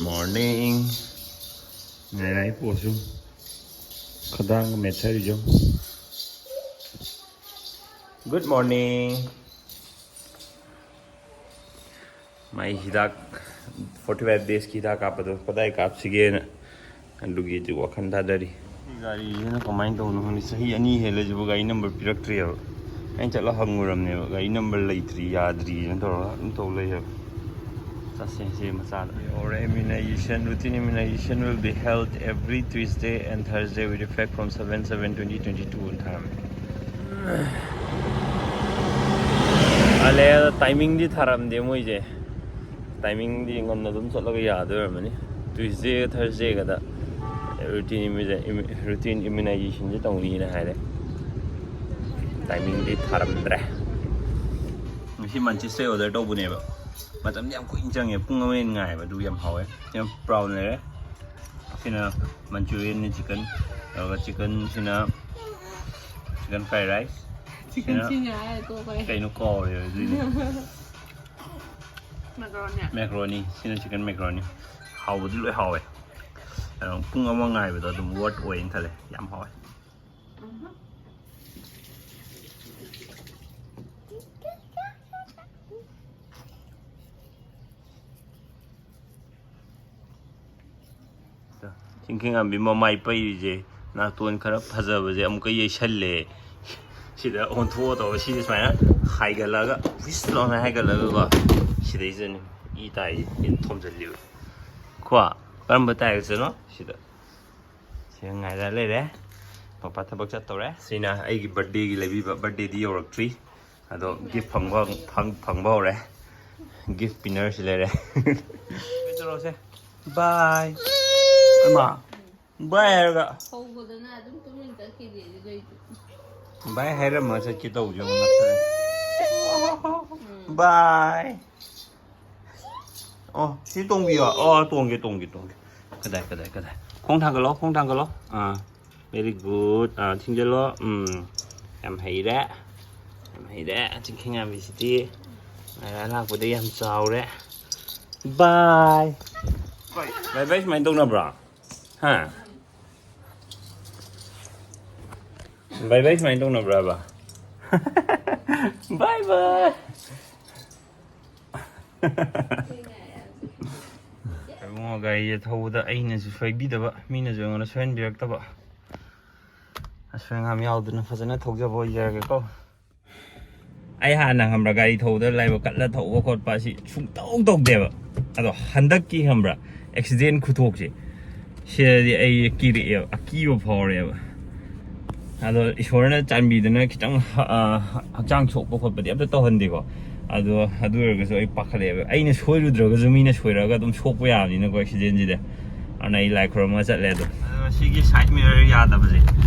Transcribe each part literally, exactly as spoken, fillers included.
Morning. ꯉꯥꯏꯔꯥꯏ ꯄꯣꯁꯨ ꯈꯗꯥꯡ ꯃꯦꯠꯊꯔꯤꯖꯣ꯫ Good morning. ꯃꯥꯏ ꯍꯤꯗꯥꯛ forty five days ꯀꯤ ꯍꯤꯗꯥꯛ ꯀꯥꯞꯄꯗꯣ ꯀꯗꯥꯏ ꯀꯥꯞꯁꯤꯒꯦꯅ ꯑꯗꯨꯒꯤ ꯋꯥꯈꯜ ꯊꯥꯗꯔꯤ꯫ ꯁꯤ ꯒꯥꯔꯤꯁꯤꯅ ꯀꯃꯥꯏꯅ ꯇꯧꯕꯅꯣ ꯈꯪꯗꯦ, ꯆꯍꯤ ꯑꯅꯤ ꯍꯦꯜꯂꯁꯤꯕꯨ ꯒꯥꯔꯤ ꯅꯝꯕꯔ ꯄꯤꯔꯛꯇ꯭ꯔꯤꯑꯕ꯫ ꯑꯩꯅ ꯆꯠꯂ ꯍꯪꯉꯨꯔꯕꯅꯦꯕ, ꯒꯥꯔꯤ ꯅꯝꯕꯔ ꯂꯩꯇ꯭ꯔꯤ, ꯌꯥꯗ꯭ꯔꯤꯅ ꯇꯧꯔꯒ ꯑꯗꯨꯝ ꯇꯧ ꯂꯩꯌꯦꯕ꯫ ꯆꯠꯁꯦ ꯁꯤ ꯃꯆꯥꯗ ꯌꯧꯔꯦ꯫ Immunization, routine immunization will be held every Tuesday and Thursday with effect from seven seven twenty twenty-two ꯅ ꯊꯥꯔꯝꯃꯦ꯫ ꯑꯂꯦ, ꯇꯥꯏꯃꯤꯡꯗꯤ ꯊꯥꯔꯝꯗꯦ ꯃꯣꯏꯁꯦ꯫ ꯇꯥꯏꯃꯤꯡꯗꯤ ꯉꯟꯅ ꯑꯗꯨꯝ ꯆꯠꯂꯒ ꯌꯥꯗꯣꯏ ꯑꯣꯏꯔꯝꯃꯅꯤ꯫ Tuesday Thursday good routine immu-, immu-, routine immunization ꯁꯦ ꯇꯧꯅꯤꯅ ꯍꯥꯏꯔꯦ꯫ ꯇꯥꯏꯃꯤꯡꯗꯤ ꯊꯥꯔꯝꯗ꯭ꯔꯦ꯫ ꯉꯁꯤ ꯃꯟꯆꯤꯁꯇꯩ ꯑꯣꯔꯗꯔ ꯇꯧꯕꯅꯦꯕ꯫ ꯃꯇꯝꯗꯤ ꯌꯥꯝ ꯀꯨꯏꯅ ꯆꯪꯉꯦ, ꯄꯨꯡ ꯑꯃ ꯍꯦꯟꯅ ꯉꯥꯏꯕ, ꯑꯗꯨ ꯌꯥꯝ ꯍꯥꯎꯋꯦ꯫ ꯌꯥꯝ ꯄ꯭ꯔꯥꯎꯟ ꯂꯩꯔꯦ꯫ ꯁꯤꯅ ꯃꯟꯆꯨꯔꯤꯌꯟꯅꯤ ꯆꯤꯀꯟ, ꯑꯗꯨꯒ ꯆꯤꯀꯟꯁꯤꯅ ꯆꯤꯀꯟ ꯐ꯭ꯔꯥꯏ ꯔꯥꯏꯁ꯫ ꯆꯤꯀꯟ ꯁꯤꯅ ꯁꯤꯅ ꯍꯥꯏꯔ ꯇꯣꯛꯈ꯭ꯔꯦ꯫ ꯀꯩꯅꯣ ꯀꯥꯎꯔꯦ ꯑꯗꯨꯏꯗꯤ꯫ ꯃꯦꯀꯔꯣꯅꯤ꯫ ꯃꯦꯀꯔꯣꯅꯤ꯫ ꯁꯤꯅ ꯆꯤꯀꯟ ꯃꯦꯀꯔꯣꯅꯤ꯫ ꯍꯥꯎꯕꯗꯤ ꯂꯣꯏ ꯍꯥꯎꯋꯦ꯫ ꯑꯗꯣ ꯄꯨꯡ ꯑꯃ ꯉꯥꯏꯕꯗꯣ ꯑꯗꯨꯝ ꯋꯔꯠ ꯑꯣꯏꯌꯦꯅ ꯈꯜꯂꯦ꯫ ꯌꯥꯝ ꯍꯥꯎꯋꯦ꯫ ꯆꯤꯡꯈꯤꯉꯥꯝꯕꯤ ꯃꯃꯥꯏ ꯄꯩꯔꯤꯁꯦ, ꯅꯥꯇꯣꯟ ꯈꯔ ꯐꯖꯕꯁꯦ ꯑꯃꯨꯛꯀ ꯌꯩꯁꯜꯂꯦ꯫ ꯁꯤꯗ ꯑꯣꯟꯊꯣꯛꯑ ꯇꯧꯔ ꯁꯤꯁꯦ ꯁꯨꯃꯥꯏꯅ ꯍꯥꯏꯒꯠꯂꯒ, ꯐꯤꯁ ꯂꯥꯎꯅ ꯍꯥꯏꯒꯠꯂꯒꯀꯣ, ꯁꯤꯗꯩꯁꯤꯗꯅꯤ ꯏ ꯇꯥꯏꯁꯦ, ꯏ ꯊꯣꯝꯖꯤꯜꯂꯤꯕ꯫ ꯀꯣ, ꯀꯔꯝꯕ ꯇꯥꯏꯒꯁꯅꯣ? ꯁꯤꯗ꯫ ꯁꯤꯗ ꯉꯥꯏꯔ ꯂꯩꯔꯦ꯫ ꯄꯄꯥ ꯊꯕꯛ ꯆꯠꯇꯧꯔꯦ꯫ ꯁꯤꯅ ꯑꯩꯒꯤ ꯕꯥꯔꯗꯦꯒꯤ ꯂꯩꯕꯤꯕ, ꯕꯥꯔꯗꯦꯗꯤ ꯌꯧꯔꯛꯇ꯭ꯔꯤ꯫ ꯑꯗꯣ ꯒꯤꯐ ꯐꯪꯕ, ꯐꯪ-, ꯐꯪꯕ ꯍꯧꯔꯦ꯫ ꯒꯤꯐ ꯄꯤꯅꯔꯁꯤ ꯂꯩꯔꯦ꯫ ꯇꯧꯔꯁꯦ꯫ ꯕꯥꯏ꯫ ꯑꯃ꯫ ꯕꯥꯏ ꯍꯥꯏꯔꯒ꯫ ꯍꯧꯕꯗꯅ ꯑꯗꯨꯝ ꯇꯨꯃꯤꯟ ꯆꯠꯈꯤꯗꯦ ꯑꯗꯨꯗꯩꯗꯤ꯫ ꯕꯥꯏ ꯍꯥꯏꯔꯝꯃ ꯆꯠꯀꯦ ꯇꯧꯕꯁꯦ ꯑꯃꯨꯛ ꯅꯛꯁꯜꯂꯛꯑꯦ꯫ ꯎꯝ꯫ ꯕꯥꯏ꯫ ꯑꯣ, ꯁꯤ ꯇꯣꯡꯕꯤꯌꯣ꯫ ꯑꯣ, ꯇꯣꯡꯒꯦ, ꯇꯣꯡꯒꯦ, ꯇꯣꯡꯒꯦ꯫ ꯀꯗꯥꯏ, ꯀꯗꯥꯏ, ꯀꯗꯥꯏ? ꯈꯣꯡ ꯊꯥꯡꯒꯠꯂꯣ, ꯈꯣꯡ ꯊꯥꯡꯒꯠꯂꯣ꯫ ꯑꯥ, very good꯫ ꯑꯥ, ꯊꯤꯡꯖꯤꯜꯂꯣ꯫ ꯎꯝ, ꯌꯥꯝ ꯍꯩꯔꯦ꯫ ꯌꯥꯝ ꯍꯩꯔꯦ꯫ ꯆꯤꯡꯈꯤꯉꯥꯝꯕꯤꯁꯤꯗꯤ ꯉꯔꯥꯡ ꯂꯥꯛꯄꯗ ꯌꯥꯝ ꯆꯥꯎꯔꯦ꯫ ꯕꯥꯏ꯫ ꯚꯥꯏ ꯚꯥꯏ ꯁꯨꯃꯥꯏꯅ ꯇꯧꯅꯕ꯭ꯔꯣ? ꯍꯥ? ꯚꯥꯏ ꯚꯥꯏ ꯁꯨꯃꯥꯏꯅ ꯇꯧꯅꯕ꯭ꯔꯕ? ꯚꯥꯏ ꯚꯥꯏ꯫ ꯏꯕꯨꯡꯉꯣ, ꯒꯥꯔꯤꯁꯦ ꯊꯧꯕꯗ ꯑꯩꯅꯁꯨ ꯁꯣꯏꯕꯤꯗꯕ, ꯃꯤꯅꯁꯨ ꯑꯩꯉꯣꯟꯗ ꯁꯣꯏꯍꯟꯕꯤꯔꯛꯇꯕ꯫ ꯑꯁꯣꯏ ꯑꯉꯥꯝ ꯌꯥꯎꯗꯅ ꯐꯖꯅ ꯊꯧꯖꯕ ꯑꯣꯏꯖꯔꯒꯦꯀꯣ꯫ ꯑꯩ ꯍꯥꯟꯅ ꯈꯪꯕ꯭ꯔꯥ, ꯒꯥꯔꯤ ꯊꯧꯕꯗ ꯂꯥꯏꯕꯛ ꯀꯠꯂ ꯊꯧꯕ ꯈꯣꯠꯄ ꯑꯁꯤ ꯁꯨꯡꯇꯧ ꯇꯧꯗꯦꯕ꯫ ꯑꯗꯣ ꯍꯟꯗꯛꯀꯤ ꯈꯪꯕ꯭ꯔꯥ, ꯑꯦꯛꯁꯤꯗꯦꯟ ꯈꯨꯊꯣꯛꯁꯦ, ꯁꯤꯗꯗꯤ ꯑꯩ ꯀꯤꯔꯛꯑꯦꯕ, ꯑꯀꯤꯕ ꯐꯥꯎꯔꯦꯕ꯫ ꯑꯗꯣ ꯏꯁꯣꯔꯅ ꯆꯥꯟꯕꯤꯗꯅ ꯈꯤꯇꯪ ꯍ-, ꯑ, ꯍꯛꯆꯥꯡ ꯁꯣꯛꯄ ꯈꯣꯠꯄꯗꯤ ꯑꯝꯇ ꯇꯧꯍꯟꯗꯦꯀꯣ꯫ ꯑꯗꯣ ꯑꯗꯨ ꯑꯣꯏꯔꯒꯁꯨ ꯑꯩ ꯄꯥꯈꯠꯂꯛꯑꯦꯕ, ꯑꯩꯅ ꯁꯣꯏꯔꯨꯗ꯭ꯔꯒꯁꯨ ꯃꯤꯅ ꯁꯣꯏꯔꯛꯑꯒ ꯑꯗꯨꯝ ꯁꯣꯛꯄ ꯌꯥꯕꯅꯤꯅꯀꯣ ꯑꯦꯛꯁꯤꯗꯦꯟꯁꯤꯗ꯫ ꯑꯗꯨꯅ ꯑꯩ ꯂꯥꯏ ꯈꯨꯔꯨꯝꯃꯒ ꯆꯠꯂꯦ꯫ ꯑꯗꯣ, ꯑꯗꯣ ꯁꯤꯒꯤ ꯁꯥꯏꯠ ꯃꯤꯔꯔ ꯌꯥꯗꯕꯁꯦ,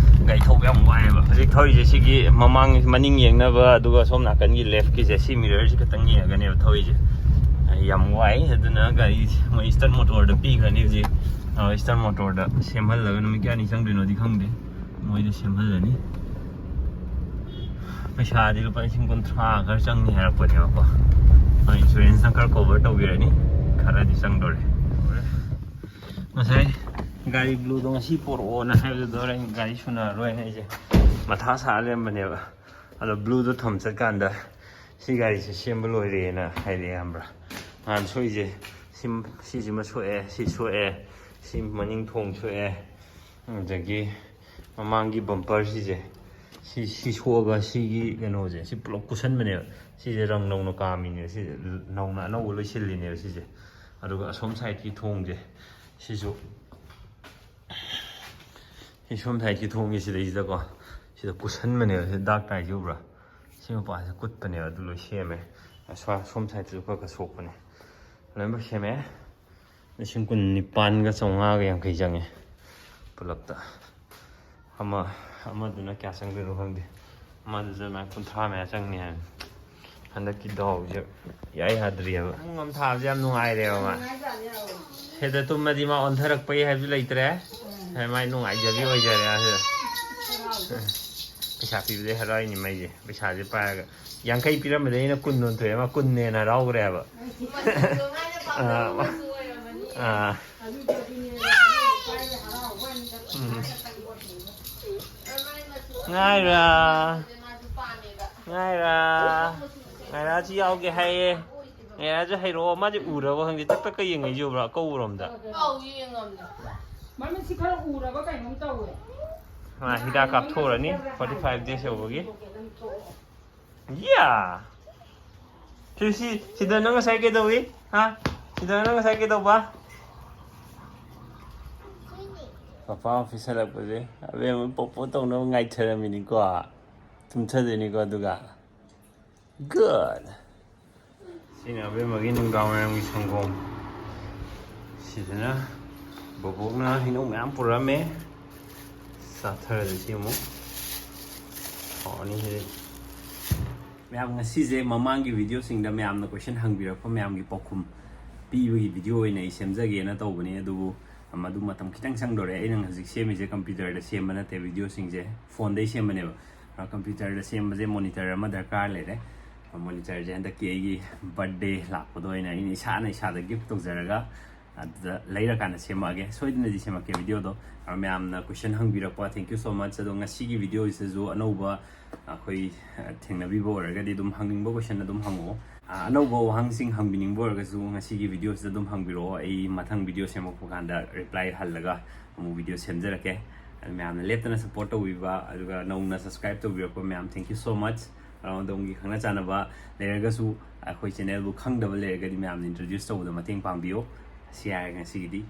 ꯒꯥꯔꯤ ꯊꯧꯕ ꯌꯥꯝ ꯋꯥꯏꯑꯦꯕ꯫ ꯍꯧꯖꯤꯛ ꯊꯧꯔꯤꯁꯦ ꯁꯤꯒꯤ ꯃꯃꯥꯡ, ꯃꯅꯤꯡ ꯌꯦꯡꯅꯕ, ꯑꯗꯨꯒ ꯁꯣꯝ ꯅꯥꯀꯟꯒꯤ ꯂꯦꯐꯀꯤꯁꯦ, ꯁꯤ ꯃꯤꯔꯔꯁꯤ ꯈꯛꯇꯪ ꯌꯦꯡꯉꯒꯅꯦꯕ ꯊꯧꯔꯤꯁꯦ꯫ ꯑꯩ ꯌꯥꯝ ꯋꯥꯏ꯫ ꯑꯗꯨꯅ ꯒꯥꯔꯤ ꯃꯣꯏ ꯏꯁꯇꯔꯠ ꯃꯣꯇꯣꯔꯗ ꯄꯤꯈ꯭ꯔꯅꯤ ꯍꯧꯖꯤꯛ꯫ ꯑ, ꯏꯁꯇꯔꯠ ꯃꯣꯇꯣꯔꯗ ꯁꯦꯝꯍꯜꯂꯒ ꯅꯨꯃꯤꯠ ꯀꯌꯥꯅꯤ ꯆꯪꯗꯣꯏꯅꯣꯗꯤ ꯈꯪꯗꯦ, ꯃꯣꯏꯗ ꯁꯦꯝꯍꯜꯂꯅꯤ꯫ ꯄꯩꯁꯥꯗꯤ ꯂꯨꯄꯥ ꯂꯤꯁꯤꯡ ꯀꯨꯟꯊ꯭ꯔꯥ ꯈꯔ ꯆꯪꯅꯤ ꯍꯥꯏꯔꯛꯄꯅꯦꯕꯀꯣ꯫ ꯏꯟꯁꯨꯔꯦꯟꯁꯅ ꯈꯔ ꯀꯣꯚꯔ ꯇꯧꯕꯤꯔꯅꯤ, ꯈꯔꯗꯤ ꯆꯪꯗꯣꯔꯦ꯫ ꯉꯁꯥꯏ ꯒꯥꯔꯤ ꯕ꯭ꯂꯨꯗꯣ ꯉꯁꯤ ꯄꯣꯔꯛꯑꯣꯅ ꯍꯥꯏꯕꯗꯨꯗ ꯑꯩꯅ ꯒꯥꯔꯤ ꯁꯨꯅꯔꯔꯣꯏꯅ ꯑꯩꯁꯦ ꯃꯊꯥ ꯁꯥ ꯂꯩꯔꯝꯕꯅꯦꯕ꯫ ꯑꯗꯣ ꯕ꯭ꯂꯨꯗꯣ ꯊꯝ ꯆꯠꯀꯥꯟꯗ ꯁꯤ ꯒꯥꯔꯤꯁꯦ ꯁꯦꯝꯕ ꯂꯣꯏꯔꯦꯅ ꯍꯥꯏꯔꯛꯑꯦ, ꯈꯪꯕ꯭ꯔꯥ? ꯅꯍꯥꯟ ꯁꯣꯛꯏꯁꯦ ꯁꯤꯝ-, ꯁꯤꯁꯤꯃ ꯁꯣꯛꯑꯦ, ꯁꯤ ꯁꯣꯛꯑꯦ, ꯁꯤ ꯃꯅꯤꯡ ꯊꯣꯡ ꯁꯣꯛꯑꯦ, ꯑꯗꯒꯤ ꯃꯃꯥꯡꯒꯤ ꯕꯝꯄꯔꯁꯤꯁꯦ, ꯁꯤ, ꯁꯤ ꯁꯣꯛꯑꯒ ꯁꯤꯒꯤ ꯀꯩꯅꯣꯁꯦ, ꯁꯤ ꯄꯨꯂꯞ ꯀꯨꯁꯟꯕꯅꯦꯕ꯫ ꯁꯤꯁꯦ ꯔꯪ ꯅꯧꯅ ꯀꯥꯝꯃꯤꯅꯦꯕ, ꯁꯤꯁꯦ ꯅꯧꯅ ꯑꯅꯧꯕ ꯂꯣꯏꯁꯤꯜꯂꯤꯅꯦꯕ ꯁꯤꯁꯦ꯫ ꯑꯗꯨꯒ ꯑꯁꯣꯝ ꯁꯥꯏꯠꯀꯤ ꯊꯣꯡꯁꯦ, ꯁꯤꯁꯨ, ꯁꯤ ꯁꯣꯝ ꯁꯥꯏꯠꯀꯤ ꯊꯣꯡꯒꯤ ꯁꯤꯗꯩꯁꯤꯗꯀꯣ, ꯁꯤꯗ ꯀꯨꯁꯟꯕꯅꯦꯕ, ꯁꯤ ꯗꯥꯛ ꯇꯥꯏꯁꯦ ꯎꯕ꯭ꯔꯥ? ꯁꯤ ꯃꯄꯥꯁꯦ ꯀꯨꯠꯄꯅꯦꯕ, ꯑꯗꯨ ꯂꯣꯏ ꯁꯦꯝꯃꯦ꯫ ꯑꯁ꯭ꯋꯥ-, ꯁꯣꯝ ꯁꯥꯏꯠꯇꯁꯨ ꯈꯔ ꯈꯔ ꯁꯣꯛꯄꯅꯦ꯫ ꯂꯣꯏꯅꯃꯛ ꯁꯦꯝꯃꯦ꯫ ꯂꯤꯁꯤꯡ ꯀꯨꯟ ꯅꯤꯄꯥꯟꯒ ꯆꯥꯝꯃꯉꯥꯒ ꯌꯥꯡꯈꯩ ꯆꯪꯉꯦ ꯄꯨꯂꯞꯇ꯫ ꯑꯃ, ꯑꯃꯗꯨꯅ ꯀꯌꯥ ꯆꯪꯗꯣꯏꯅꯣ ꯈꯪꯗꯦ꯫ ꯑꯃꯗꯨꯁꯨ ꯑꯗꯨꯃꯥꯏꯅ ꯀꯨꯟꯊ꯭ꯔꯥ ꯃꯌꯥ ꯆꯪꯅꯤ ꯍꯥꯏꯕꯅꯤ꯫ ꯍꯟꯗꯛꯀꯤ ꯗꯥꯎꯁꯦ ꯏꯌꯥ ꯌꯥꯗ꯭ꯔꯤꯑꯕ꯫ ꯄꯨꯡ ꯑꯃ ꯊꯥꯕꯁꯦ ꯌꯥꯝ ꯅꯨꯡꯉꯥꯏꯔꯦꯕ ꯃꯥ꯫ ꯁꯤꯗ ꯇꯨꯝꯃꯗꯤ ꯃꯥ ꯑꯣꯟꯊꯔꯛꯄꯒꯤ ꯍꯥꯏꯕꯗꯨ ꯂꯩꯇ꯭ꯔꯦ꯫ ꯃꯥꯏ ꯅꯨꯡꯉꯥꯏꯖꯕꯤ ꯑꯣꯏꯖꯔꯦ ꯃꯥ ꯁꯤꯗ꯫ ꯄꯩꯁꯥ ꯄꯤꯕꯗꯩ ꯍꯔꯥꯎꯔꯤꯅꯤ ꯃꯩꯁꯦ꯫ ꯄꯩꯁꯥꯁꯦ ꯄꯥꯏꯔꯒ ꯌꯥꯡꯈꯩ ꯄꯤꯔꯝꯕꯗꯩ ꯑꯩꯅ ꯀꯨꯟ ꯑꯣꯟꯊꯣꯛꯑꯦ, ꯃꯥ ꯀꯨꯟꯅꯦꯅ ꯍꯔꯥꯎꯈ꯭ꯔꯦ ꯍꯥꯏꯕ꯫ ꯑꯥ, ꯑꯥ꯫ ꯎꯝ꯫ ꯉꯥꯏꯔꯥ꯫ ꯉꯥꯏꯔꯥ꯫ ꯉꯥꯏꯔꯥꯁꯨ ꯌꯥꯎꯒꯦ ꯍꯥꯏꯌꯦ꯫ ꯉꯥꯏꯔꯥꯁꯨ ꯍꯩꯔꯛꯑꯣ꯫ ꯃꯥꯁꯦ ꯎꯔꯕ ꯈꯪꯗꯦ꯫ ꯇꯛ ꯇꯛꯀ ꯌꯦꯡꯉꯛꯏꯁꯦ ꯎꯕ꯭ꯔꯥ? ꯀꯧꯔꯣꯝꯗ꯫ ꯑꯧ, ꯌꯦꯡꯉꯝꯅꯦ꯫ ꯃꯃꯤꯠꯁꯤ ꯈꯔ ꯎꯔꯕ ꯀꯩꯅꯣꯝ ꯇꯧꯋꯦ꯫ ꯃꯥ ꯍꯤꯗꯥꯛ ꯀꯥꯞꯊꯣꯛꯎꯔꯅꯤ forty five days ꯌꯧꯕꯒꯤ꯫ ꯌꯥ! ꯁꯤ, ꯁꯤ, ꯁꯤꯗ ꯅꯪ ꯉꯁꯥꯏ ꯀꯩꯗꯧꯏ? ꯍꯥ? ꯁꯤꯗ ꯅꯪ ꯉꯁꯥꯏ ꯀꯩꯗꯧꯕ? ꯄꯄꯥ ꯑꯣꯐꯤꯁ ꯍꯜꯂꯛꯄꯁꯦ ꯑꯕꯦꯝꯃ ꯄꯣꯄꯣ ꯇꯧꯅꯕ ꯉꯥꯏꯊꯔꯝꯃꯤꯅꯤꯀꯣ꯫ ꯇꯨꯝꯊꯗꯣꯏꯅꯤꯀꯣ ꯑꯗꯨꯒ꯫ Good. ꯁꯤꯅ ꯑꯕꯦꯝꯃꯒꯤ ꯅꯨꯡꯗꯥꯡ ꯋꯥꯏꯔꯝꯒꯤ ꯁꯪꯒꯣꯝ꯫ ꯁꯤꯗꯅ ꯕꯣꯕꯣꯛꯅ ꯍꯩꯅꯧ ꯃꯌꯥꯝ ꯄꯨꯔꯛꯑꯝꯃꯦ꯫ ꯆꯥꯊꯔꯁꯤ ꯑꯃꯨꯛ꯫ ꯍꯥꯎꯔꯅꯤ ꯁꯤꯗꯤ꯫ ꯃꯌꯥꯝ, ꯉꯁꯤꯁꯦ ꯃꯃꯥꯡꯒꯤ ꯚꯤꯗꯤꯑꯣꯁꯤꯡꯗ ꯃꯌꯥꯝꯅ ꯀꯣꯏꯁꯟ ꯍꯪꯕꯤꯔꯛꯄ ꯃꯌꯥꯝꯒꯤ ꯄꯥꯎꯈꯨꯝ ꯄꯤꯕꯒꯤ ꯚꯤꯗꯤꯑꯣ ꯑꯣꯏꯅ ꯑꯩ ꯁꯦꯝꯖꯒꯦꯅ ꯇꯧꯕꯅꯤ, ꯑꯗꯨꯕꯨ ꯃꯗꯨ ꯃꯇꯝ ꯈꯤꯇꯪ ꯆꯪꯗꯣꯔꯦ꯫ ꯑꯩꯅ ꯍꯧꯖꯤꯛ ꯁꯦꯝꯃꯤꯁꯦ ꯀꯝꯄ꯭ꯌꯨꯇꯔꯗ ꯁꯦꯝꯕ ꯅꯠꯇꯦ, ꯚꯤꯗꯤꯑꯣꯁꯤꯡꯁꯦ ꯐꯣꯟꯗꯩ ꯁꯦꯝꯕꯅꯦꯕ꯫ ꯑ, ꯀꯝꯄ꯭ꯌꯨꯇꯔꯗ ꯁꯦꯝꯕꯁꯦ ꯃꯣꯅꯤꯇꯔ ꯑꯃ ꯗꯔꯀꯥꯔ ꯂꯩꯔꯦ꯫ ꯃꯣꯅꯤꯇꯔꯁꯦ ꯍꯟꯗꯛꯀꯤ ꯑꯩꯒꯤ ꯕꯥꯔꯠꯗꯦ ꯂꯥꯛꯄꯗ ꯑꯣꯏꯅ ꯑꯩꯅ ꯏꯁꯥꯅ ꯏꯁꯥꯗ ꯒꯤꯐ ꯇꯧꯖꯔꯒ ꯑꯗꯨꯗ ꯂꯩꯔꯀꯥꯟꯗ ꯁꯦꯝꯃꯛꯑꯒꯦ꯫ ꯁꯣꯏꯗꯅꯗꯤ ꯁꯦꯝꯃꯛꯀꯦ ꯚꯤꯗꯤꯑꯣꯗꯣ꯫ ꯑ, ꯃꯌꯥꯝꯅ ꯀꯣꯏꯁꯟ ꯍꯪꯕꯤꯔꯛꯄ, thank you so much꯫ ꯑꯗꯣ ꯉꯁꯤꯒꯤ ꯚꯤꯗꯤꯑꯣꯁꯤꯗꯁꯨ ꯑꯅꯧꯕ ꯑꯩꯈꯣꯏ, ꯑ, ꯊꯦꯡꯅꯕꯤꯕ ꯑꯣꯏꯔꯒꯗꯤ ꯑꯗꯨꯝ ꯍꯪꯅꯤꯡꯕ ꯀꯣꯏꯁꯟ ꯑꯗꯨꯝ ꯍꯪꯉꯛꯑꯣ꯫ ꯑ, ꯑꯅꯧꯕ ꯋꯥꯍꯪꯁꯤꯡ ꯍꯪꯕꯤꯅꯤꯡꯕ ꯑꯣꯏꯔꯒꯁꯨ ꯉꯁꯤꯒꯤ ꯚꯤꯗꯤꯑꯣꯁꯤꯗ ꯑꯗꯨꯝ ꯍꯪꯕꯤꯔꯛꯑꯣ꯫ ꯑꯩ ꯃꯊꯪ ꯚꯤꯗꯤꯑꯣ ꯁꯦꯝꯃꯛꯄ ꯀꯥꯟꯗ ꯔꯤꯄ꯭ꯂꯥꯏ ꯍꯜꯂꯒ ꯑꯃꯨꯛ ꯚꯤꯗꯤꯑꯣ ꯁꯦꯝꯖꯔꯛꯀꯦ꯫ ꯑꯗꯨ ꯃꯌꯥꯝꯅ ꯂꯦꯞꯇꯅ ꯁꯞꯄꯣꯔꯠ ꯇꯧꯕꯤꯕ, ꯑꯗꯨꯒ ꯅꯧꯅ ꯁꯕꯁꯀ꯭ꯔꯥꯏꯕ ꯇꯧꯕꯤꯔꯛꯄ ꯃꯌꯥꯝ, thank you so much꯫ ꯑꯗꯣꯝꯒꯤ ꯈꯪꯅ ꯆꯥꯟꯅꯕ ꯂꯩꯔꯒꯁꯨ, ꯑꯩꯈꯣꯏ ꯆꯦꯅꯦꯜꯕꯨ ꯈꯪꯗꯕ ꯂꯩꯔꯒꯗꯤ ꯃꯌꯥꯝꯅ ꯏꯟꯇ꯭ꯔꯣꯗ꯭ꯌꯨꯁ ꯇꯧꯕꯗ ꯃꯇꯦꯡ ꯄꯥꯡꯕꯤꯌꯣ꯫ ꯁꯤ ꯍꯥꯏꯔꯒ ꯉꯁꯤꯒꯤꯗꯤ